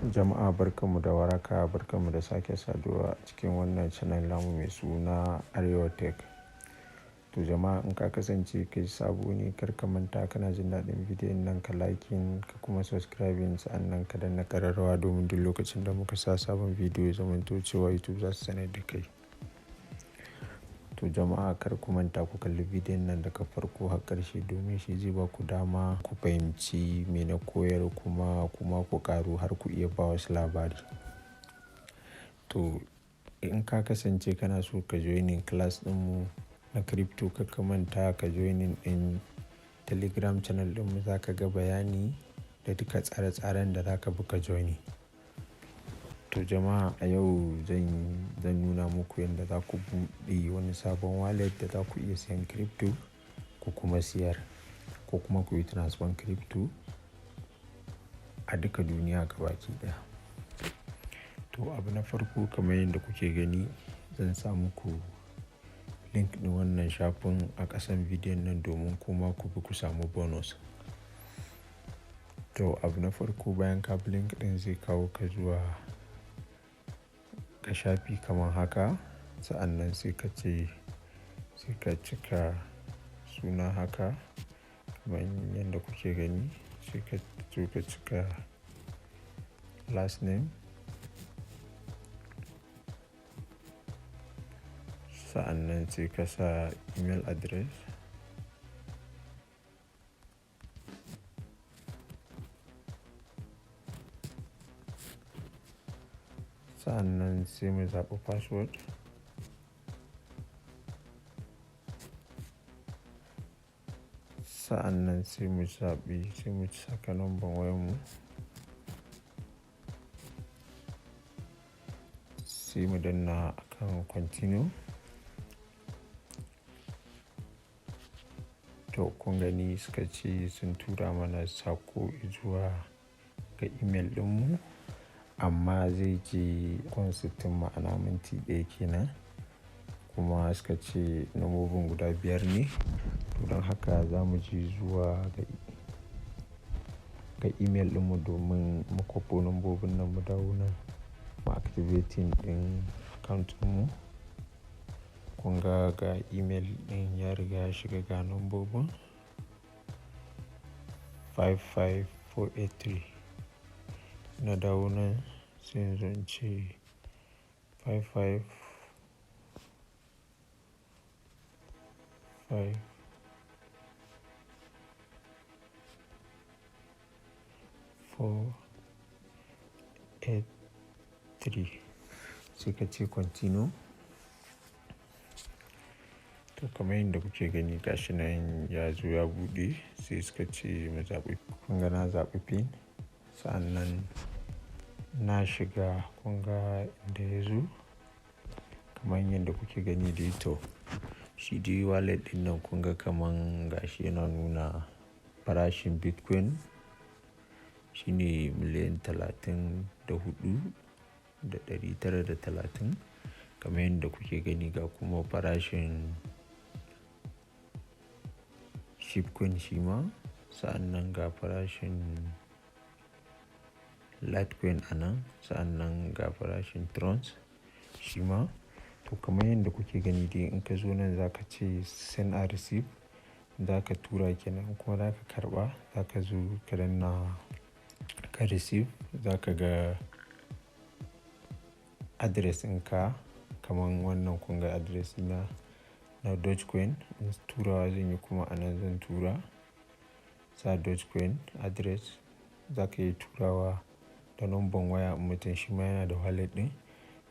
Jama'a, barkanmu da warhaka, barkanmu da sake saduwa a cikin wannan channel namu mai suna Arewa Tech. To jama'a, in ka kasance kai sabo ne, kar ka manta, kana jin daɗin bidiyon nan, ka liking, ka kuma subscribing, sa'annan ka danna ƙararrawa domin duk lokacin da muka sa sabon bidiyo ya zamanto cewa YouTube za su sanar da kai. To jama'a, kar ku manta ku kalli bidiyon nan daga farko har ƙarshe, domin shi zai ba ku dama ku fahimci me na koyar, kuma ku ƙaru har ku iya ba wasu labari. To in ka kasance kana so ka joining class ɗinmu na crypto, kar ka manta ka joining ɗin Telegram channel ɗinmu, za ka ga bayani da duka tsare-tsaren da za ka bi ka joining. To jama'a, a yau zan nuna muku yadda za ku buɗe wani sabon wallet da za ku iya siyan crypto ko kuma siyar, ko kuma ku yi transfer crypto a duka duniya gabaki ɗaya. To abu na farko, kamar yadda kuke gani, zan sa muku link ɗin wannan shafin a ƙasan bidiyon nan domin kuma ku bi ku samu bonus. To abu na farko, bayan ka bi link ɗin, zai kawo ka zuwa ga shafi kamar haka. Sa'annan sai ka ce sai ka cika suna haka kamar yadda kuke gani, sai ka zo ka cika last name. Sa'annan sai ka sa email address. Sa'annan sai mu zaɓi password. Sa'annan sai mu saka number wayar mu. Sai mu danna akan continue. To kun gani, suka ce sun tura mana sako zuwa ga email ɗinmu, amma zai je kwan 60, ma'ana minti 1 kenan. Kuma suka ce lambobin guda biyar ne. To don haka za mu je zuwa ga email ɗinmu domin mu kwafo lambobin nan, mu dawo nan mu activating ɗin account ɗinmu. Kun ga, ga email ɗin ya riga ya shiga, ga lambobin 55483. Na dawo nan, sai yanzu in ce 5 5 5 4 8 3, sai ka ce continue. To kamar yadda kuke gani, gashi nan ya zo ya buɗe, sai suka ce mu zaɓi. Kun ga na zaɓi PIN, sa'annan na shiga. Kun ga inda ya zo kamar yadda kuke gani dai. To shi dai wallet ɗin nan, kun ga kaman gashi yana nuna farashin Bitcoin shine 34,930,000 kamar yadda kuke gani. Ga kuma farashin Shibcoin shi ma, sa'annan ga farashin Litecoin a nan, sa'annan ga farashin Trons shi ma. To kamar yadda kuke gani dai, in ka zo nan za ka ce send and receive, za ka tura kenan, kuma za ka karɓa, za ka zo ka danna ka receive, za ka ga address ɗinka kamar wannan. Kun ga address ɗina na Dogecoin, in turawa zan yi, kuma a nan zan tura sa Dogecoin address. Za ka iya turawa da number waya in mutum shi ma yana da wallet ɗin,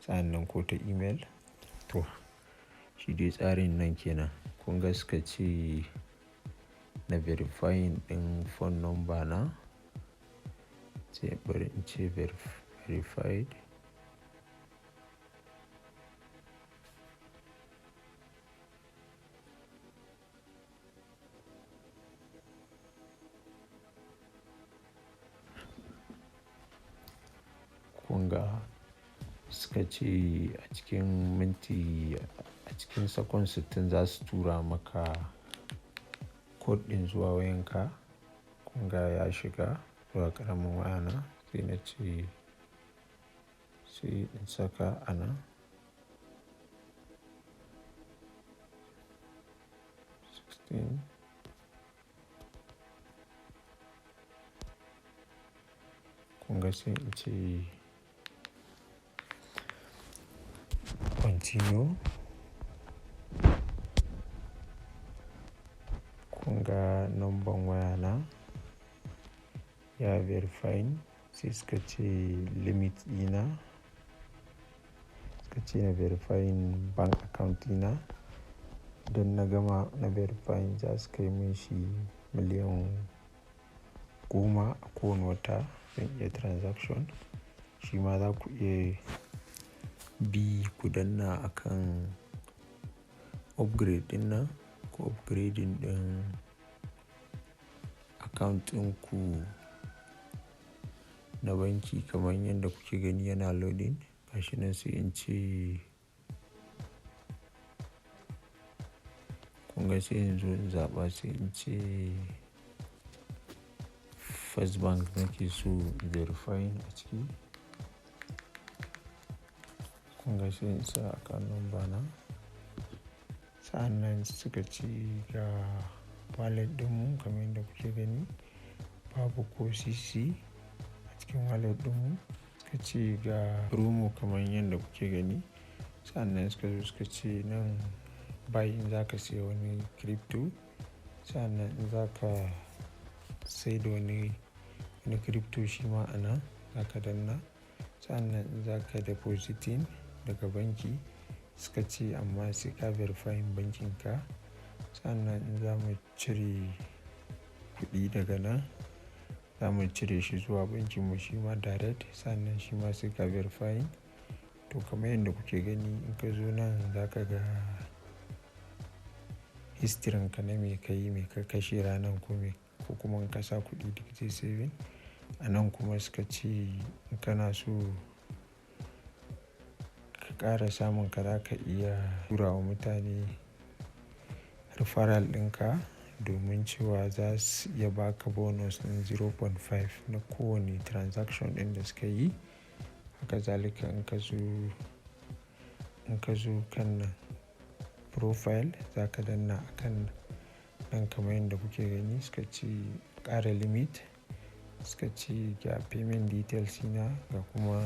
sa'annan ko ta email. To shi dai tsarin nan kenan. Kun ga suka ce na verifying ɗin phone number na, sai bari in ce verified. Kun ga suka ce a cikin minti, a cikin second 60 za su tura maka code ɗin zuwa wayanka. Kun ga ya shiga zuwa ƙaramin wayana, sai na ce Sai in saka a nan. 16. Kun ga sai in ce continue. Kun ga number waya na ya verifying, sai suka ce limit ɗina. Suka ce na verifying bank account ɗina. Idan na gama na verifying, za su kai min shi miliyan 10 a kowane wata zan iya transaction. Shi ma za ku iya bi ku danna akan upgrade ɗin nan ko upgrading ɗin account ɗinku na banki kamar yadda kuke gani yana loading. Gashi nan, sai in ce kun ga sai in zo in zaɓa, sai in ce First Bank nake so verifying a ciki. Kun ga sai in sa account number na. Sa'annan suka ce ga wallet ɗinmu, kamar yadda kuke gani babu ko sisi a cikin wallet ɗinmu. Suka ce ga promo kamar yadda kuke gani. Sa'annan suka zo suka ce nan buy in za ka siya wani crypto. Sa'annan in za ka saida wani crypto, shi ma a nan za ka danna. Sa'annan in za ka depositing daga banki, suka ce amma sai ka verifying bankin ka. Sa'annan in za mu cire kuɗi daga nan, za mu cire shi zuwa bankin mu shi ma direct. Sannan shi ma sai ka verifying. To, kamar yadda kuke gani, in ka zo nan za ka ga history ka na me ka yi, me ka kashe ranan ko me, ko kuma in ka sa kuɗi duk zai saving. A nan kuma suka ce in kana so ka ƙara samun ka, za ka iya tura wa mutane referral ɗinka domin cewa za su iya ba ka bonus ɗin 0.5 na kowane transaction ɗin da suka yi. Haka zalika in ka zo kan nan profile, za ka danna a kan nan kamar yadda kuke gani, suka ce ƙara limit. Suka ce ga payment details ina, ga kuma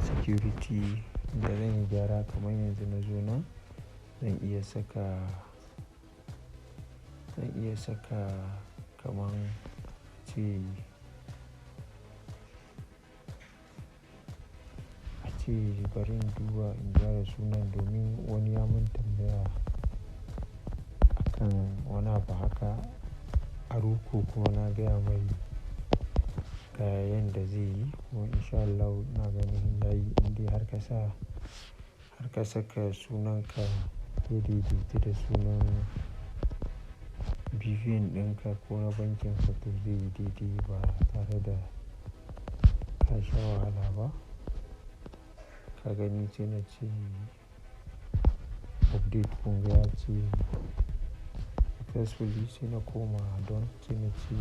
security da zan yi gyara. Kamar yanzu na zo nan, zan iya saka kaman ce a ce bari in duba in gyara sunan domin wani ya mun tambaya akan wani abu haka a ruko, kuma na gaya mai ga yanda zai yi, kuma in sha Allahu ina ganin yayi. Indai har ka saka sunanka ya daidaita da sunan BVN ɗinka ko na bankin ka, to zai yi daidai ba tare da ka sha wahala ba. Ka gani, sai na ce update, kun ga ya ce successfully. Sai na koma don sai na ce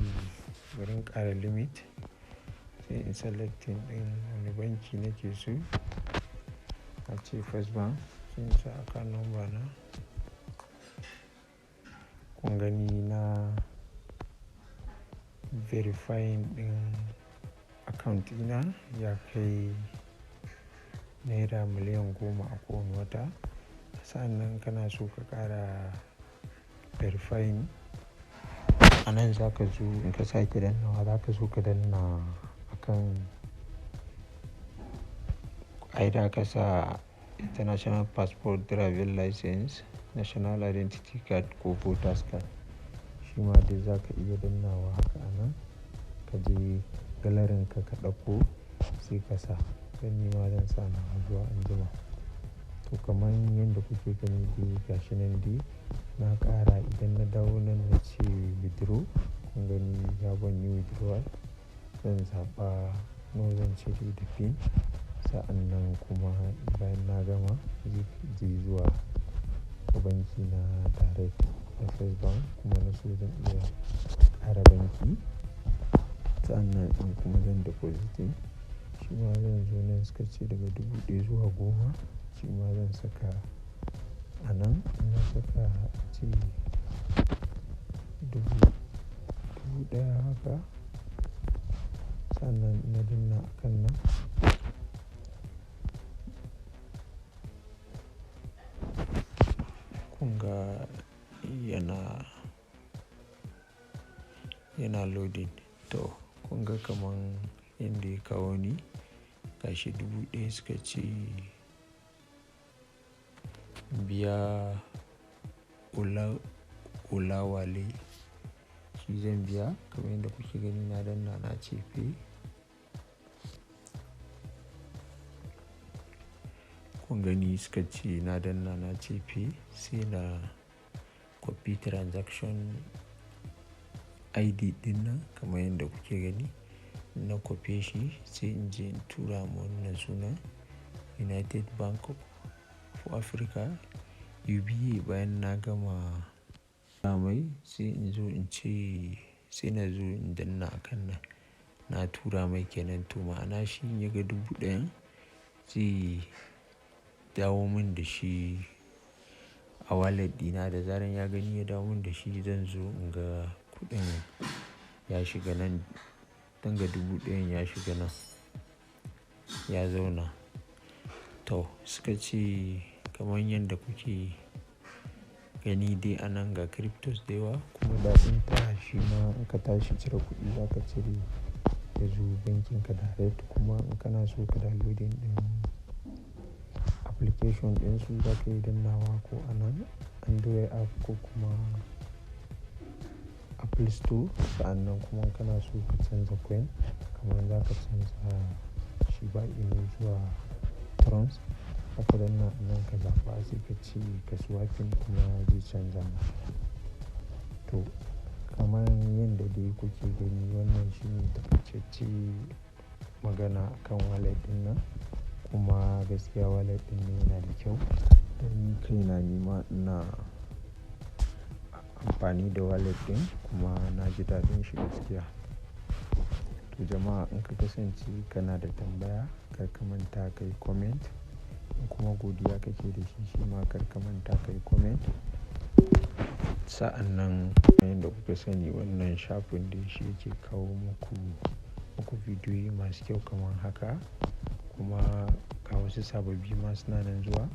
bari in ƙara limit. Sai in selecting ɗin wane banki nake so. A ce First Bank, sai in sa account number na. Kun gani, na verifying ɗin account ɗina ya kai naira miliyan 10 a kowane wata. Sa'annan kana so ka ƙara verifying, a nan za ka zo in ka sake dannawa, za ka zo ka danna akan either ka sa international passport, driving license, national identity card ko voters card. Shi ma dai za ka iya dannawa haka a nan. Ka je gallery ka, ka ɗauko sai ka sa. Dan ni ma zan sa nawa zuwa anjima. To, kamar yadda kuke gani dai, gashi nan dai na ƙara. Idan na dawo nan na ce withdraw, kun gani ya ban yi withdrawal. Zan zaɓa nawa zan cire da pin. Sa'annan kuma bayan na gama, zai je zuwa banki na direct na First Bank, kuma na so zan iya ƙara banki. Sa'annan in kuma zan depositing, Shi ma zan zo nan suka ce daga 1,000 zuwa 10. Shi ma zan saka a nan. Na saka ace 1,000 haka. Sannan na danna a kan nan. Kun ga yana loading. To kun ga kaman inda ya kawo ni gashi 1,000 suka ce biya Olawale. Shi zan biya kamar yadda kuke gani na danna na ce pay. Kun gani suka ce na danna na ce pay sai na copy transaction ID ɗin nan kamar yadda kuke gani. Na copy shi sai in je in tura ma wannan suna United Bank of Africa UBA. Bayan na gama mai sai in zo in ce sai na zo in danna a kan nan. Na tura mai kenan to ma'ana shi in ya ga 1,000 zai dawo mun da shi a wallet ɗina. Da zaran ya gani ya dawo mun da shi zan zo in ga kuɗin ya shiga nan. Dan ga 1,000 ya shiga nan ya zauna. To suka ce kamar yadda kuke gani dai a nan ga cryptos da yawa kuma daɗin ta shi ma in ka tashi cire kuɗi za ka cire ya zo bankin ka direct. Kuma in kana so ka downloading ɗin application ɗin su za ka yi dannawa ko a nan Android app ko kuma Apple Store. Sa'annan kuma in kana so ka canza coin kamar za ka canza Shiba Inu zuwa Tron, zaka danna a nan ka zaɓa sai ka ce ka swapping kuma zai canza ma. To kamar yadda dai kuke gani wannan shine takaitacce magana akan wallet ɗin nan. Kuma gaskiya wallet ɗin nan yana da kyau. Dan ni kaina nima ina amfani da wallet ɗin kuma na ji daɗin shi gaskiya. To jama'a in ka kasance kana da tambaya kar ka manta ka yi comment. In kuma godiya kake da shi shi ma kar ka manta ka yi comment. Sa'annan kamar yadda kuka sani wannan shafin dai shi yake kawo muku bidiyoyi masu kyau kamar haka. Kuma ga wasu sababbi ma suna nan zuwa.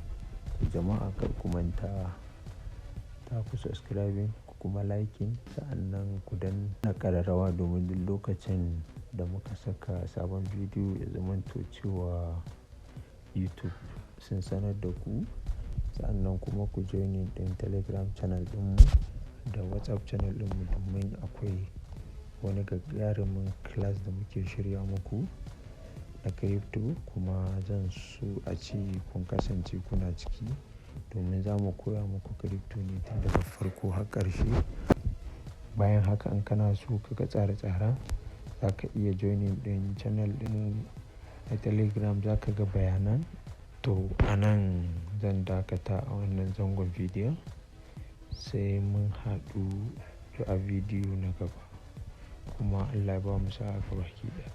Jama'a kar ku manta ta ku subscribing ku kuma liking. Sa'annan ku danna ƙararrawa domin duk lokacin da muka saka sabon bidiyo ya zamanto cewa YouTube sun sanar da ku. Sa'annan kuma ku joining ɗin Telegram channel ɗinmu da WhatsApp channel ɗinmu domin akwai wani gagarumin class da muke shirya muku na crypto. Kuma zan so a ce kun kasance kuna ciki domin za mu koya muku crypto ne tun daga farko har ƙarshe. Bayan haka in kana so ka ga tsare-tsaren za ka iya joining ɗin channel ɗinmu na Telegram za ka ga bayanan. To a nan zan dakata a wannan zangon bidiyon sai mun haɗu a bidiyo na gaba. Kuma Allah ya bamu sa'a gabaki ɗaya.